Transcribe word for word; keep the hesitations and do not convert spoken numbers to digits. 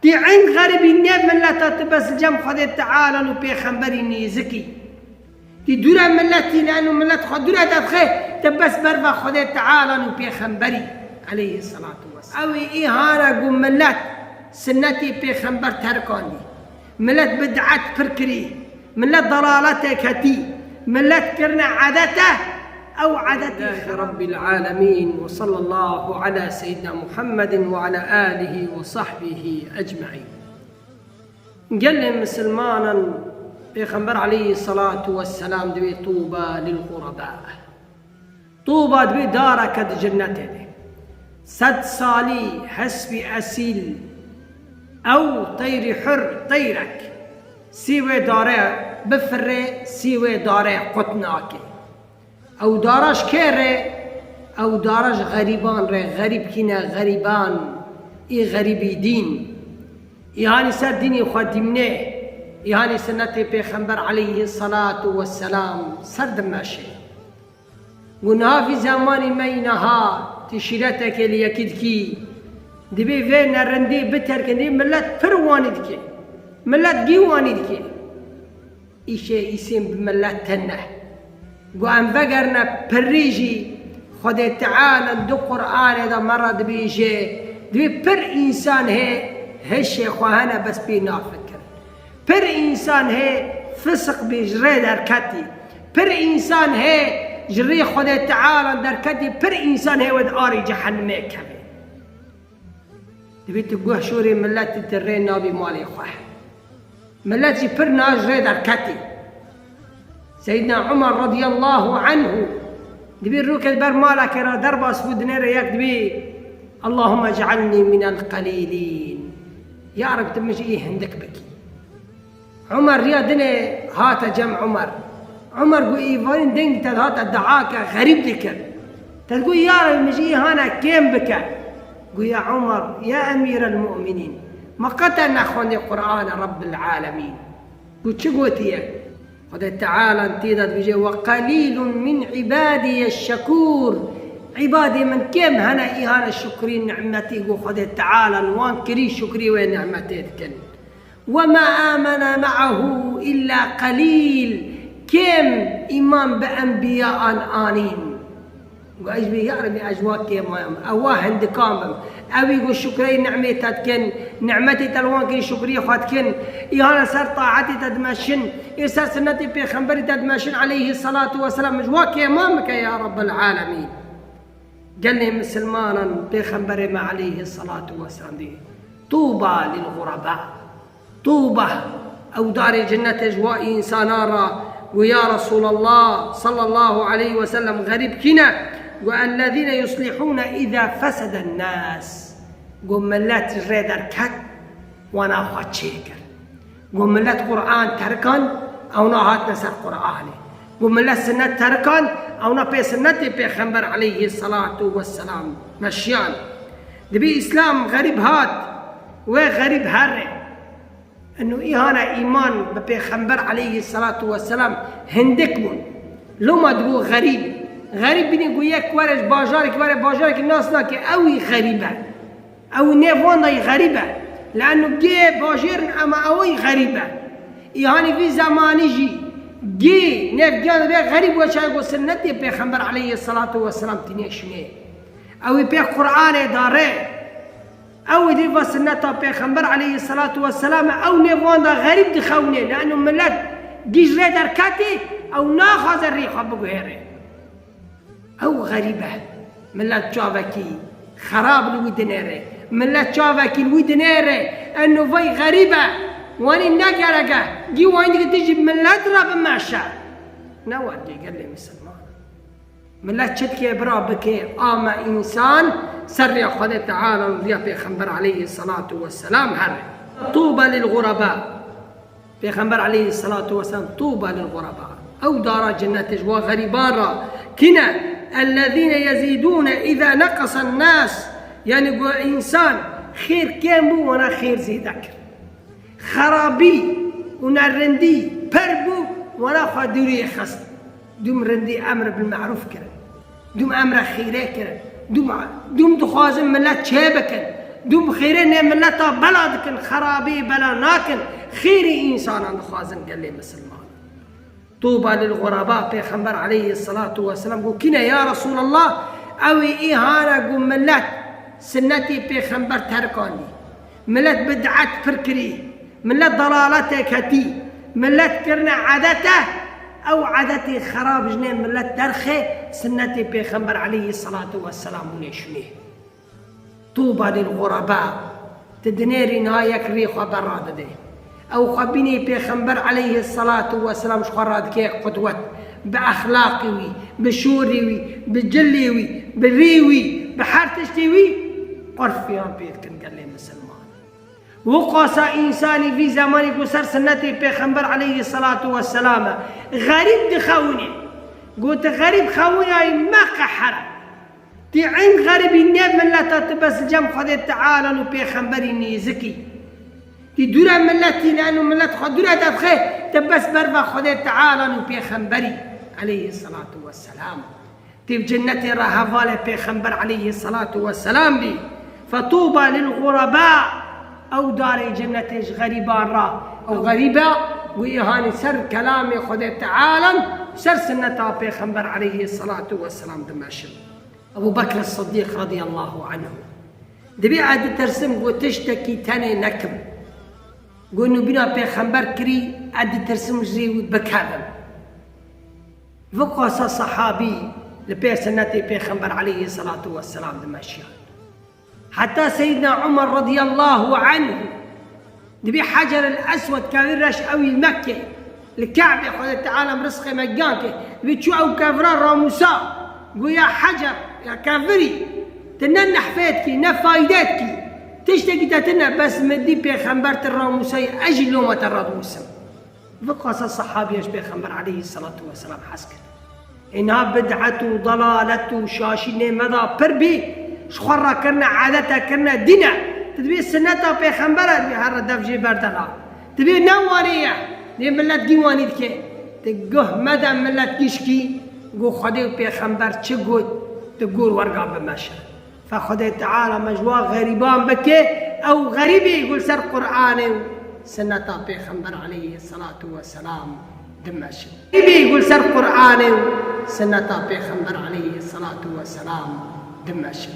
Tî eyn xeribî ne mileta tu bes cem Xwedê Teala û pêxemberî nêzikî. Tî dûre miletî ne û milet xwe dûre derxe, tu bes berva Xwedê Teala û pêxemberî aleyhisselatu vesselam. Ew ê îhana gu milet sinnetê pêxember terkandî. Milet bid'et pir kirî. Milet dalaletê ketî. Milet kirine edete, ew edetê لله رب العالمين، وصلى الله على سيدنا محمد وعلى آله وصحبه أجمعين. Gelê misilmanan, Pêxember aleyhisselatu vesselam divê طوبى للغرباء. Tûba dibê dareke di cinnetê de. Sed salî hespî esîl, ew teyrî hur, teyrek. Sî wê dare bifirê, sî wê dare qut nake. Ew dara ji kê re? Ew dara ji xerîban re, xerîb kî ne? Xerîban, ê xerîbî dîn. Îhanî ser dînê xwe dîmne. Îhanî sinnetê Pêxember aleyhisselatu vesselam ser dimeşe. Gu niha vî zemanî me yî niha tî şîreteke li yekî dikî, dibê vê nerindî biterkin, dê milet pir wanî dike. Milet gî wanî dike. Îşê îsên bi milet tune. Gu em vegerine pirî jî Xwedê Teala di Qur'anê de me re dibêje, dibê pir însan hê hişê xwe hene bes pê nafikir. Pir însan hê fisq bê ji rê derketî. Pir însan hê ji rê Xwedê Teala derketî. Pir însan hê wê di arê cehenimê kevê. Dibê tu guh şorê miletî tu rê nabî malê xwe. Milet jî pir niha ji rê derketî. Seyyidina Umar radiyallahu anhu dibê rûkê ber malekê re derbas bû, dinêre yek dibê, "اللهم اجعلني من القليلين." Ya Reb, tu min ji ê hindik bikî. Umar riya dinê hate cem Umar. Umar gu, îvanî dengî te dihate dua ke xerîb dikir. Te digot, "Ya Reb, min ji ê hane kêm bike." Gu, "Ya Umar, ya emîrel mu'minîn, me qete nexwendê Qur'ana Rebbil alemîn." Gu, "Çi gotiye?" Xwedê Teala tê de dibêje, "Ve qelîlun min îbadiyeş şekûr." Îbadê min kêm hene, îhane şukrî nimetî gu Xwedê Teala wan kirî, şukrî wê nimetê dikin. "Ve ma amene me'ahu illa qelîl." Kêm îman bi enbiyan anîn. Gu, "Ez bê ya Rebî, ez wa kêmayam, ew wa hindikan bim." Ewî gu şukreyê nimê te dikin, nimetê te li wan kirî şukriyê xwe dikin, îhana ser taetê te dimeşin, ê ser sinnetê pêxemberî te dimeşin aleyhisselatu vesselam, ji wa kêman bike ya Rabbel alemîn. Gelê misilmanan, pêxemberê me aleyhisselatu vesselam dê, "Tûba lil ğureba." Tûba, ew darê cinnetê ji wa însanan re. Gu, "Ya Resûlallah, sallallahu aleyhi ve sellem, xerîb kî ne?" Gu, "Ellezîne yuslihûne îzâ feseden nâs." Gu, "Millet ji rê derket, wana xwe çêkir." Gu, "Millet Qur'an terkan, ewna hatine ser Qur'anê." Gu, "Millet sinnet terkan, ewna pê sinnetê Pêxember aleyhisselatu vesselam meşiyan." Dibê Îslam xerîb hat, wê xerîb here. Eno îhana îman bi Pêxember aleyhisselatu vesselam hindik bûn. Loma digo xerîb. Xerîb bînî gu yek were ji bajarekî were, bajarekî nas nake, ewî xerîb e. Ew nêv wan dayî xerîb e. Leeno gê bajêr in, ema ewî xerîb e. Îhanî vî zemanî jî gê nêv giyan bê xerîb, we çaye gu sinnetê Pêxember aleyhisselatu vesselam tînê şûnê. Ewî pê Qur'anê dare. Ew ê dê va sinneta Pêxember aleyhisselatu vesselam e, ew nêv wan da xerîb dixewne, leeno millet gî ji rê derketê, ew naxwaze rê xwe biguhêre. Ew xerîb e. Millet çavekî xerab li wî dinêre. Millet çavekî li wî dinêre. Eno vay xerîb e. Wanî ne gerek e. Gî wanî dike tu ji millet re bimeşe. Ne wergê gelê misilman. Millet çi dike bira bike, ama însan ser rêya Xwedê Teala û rêya Pêxember aleyhisselatu vesselam here. Tûba lil ğureba. Pêxember aleyhisselatu vesselam, "Tûba lil ğureba." Ew dara cinnetê ji wa xerîban re. Kî ne? "Ellezîne yezîdûne îzâ neqesen nâs." Yanî gu însan xêr kêm bû, wana xêr zêde kir. Xerabî û nerindî pir bû, wana xwe dûrî xist. Dûm rindî emr bil me'rûf kirin. Dûm emre xîrê kirin. Dûm, dûm dixwazin millet çê bikin. Dû bi xêrê nê mileta bela dikin, xerabî bela nakin, xêrî însanan dixwazin gelê misilman. Tuba lil xuraba, Pêxember aleyhisselatu vesselam got, kî ne ya Resulallah? Ew ê îhana got, millet sinnetê Pêxember terk anî. Millet bid'et pir kirî. Millet dalaletê ketî. Millet kirine edete, ew edetê xerab ji nê millet derxê, sinnetê Pêxember aleyhisselatu vesselam bûnê şûnê. Tuba lil xuraba. Ti dinêrî niha yek rê xwe berra dide. Ew xwe bînê Pêxember aleyhisselatu vesselam ji xwe radike yek qudwet. Bi exlaqê wî, bi şûrê wî, bi cilê wî, bi rê wî, bi her tiştê wî qurfiyan pê dikin gelê misilman. Wiqasa însanî vî zemanî ku ser sinnetê Pêxember aleyhisselatu vesselam e, xerîb dixewinê. Got, xerîb xewinayî meqehere. Tî ên xerîbî nê mileta, ti bes li cem Xwedê Teala û Pêxemberî nêzikî. Tî dûre miletî ne û milet xwe dûre derxe, ti bes berva Xwedê Teala û Pêxemberî aleyhisselatu vesselam. Tî bi cennetê re hevalê Pêxember aleyhisselatu vesselam bî. Fetuba lil xuraba. Ew darê cennetê ji xerîban re. Ew xerîba ku îhanî ser kelamê Xwedê Teala, ser sinneta Pêxember aleyhisselatu vesselam dimeşin. Ebu Bekr Sidîq radiyallahu anhu. Dibê ez ditirsim ku tiştekî tenê nekim. Ku nûbîna Pêxember kirî, ez ditirsim ji rê wî bikevim. Viqasa sehabî li pê sinnetê Pêxember aleyhisselatu vesselam dimeşiyan. Heta Seyyidina Umar radiyallahu anhu dibê Hecer el Eswed kevir reş ewî Mekke, li Ke'bê Xwedê Teala em rizqê me giyan ke, dibê çû ew kevra ramûsa, goya Hecer, ya kevirî, tu ne nehfê dikî, ne fayde dikî, tiştekî te tine, bes min dî Pêxember tu ramûsayî, ez jî loma te radimûsim. Viqasa sehabî ji Pêxember aleyhisselatu vesselam hez kir. Êna bid'et û dalalet û şaşî nê me da pir bî, ji xwe re kirine, edete kirine, dîn e. Tu dibê sinneta Pêxember e, dibê here dev jê berdela. Dibê ne wanê ye, dê millet gî wanî dike. Tu guh mede millet gişkî, got Xwedê û Pêxember çi got, tu gor werga bimeşe. Fe Xwedê Teala me ji wan xerîban bike, ew xerîbê ku li ser Qur'anê û sinneta Pêxember aleyhisselatu vesselam dimeşin. Xerîbê ku li ser Qur'anê û sinneta Pêxember aleyhisselatu vesselam dimeşin.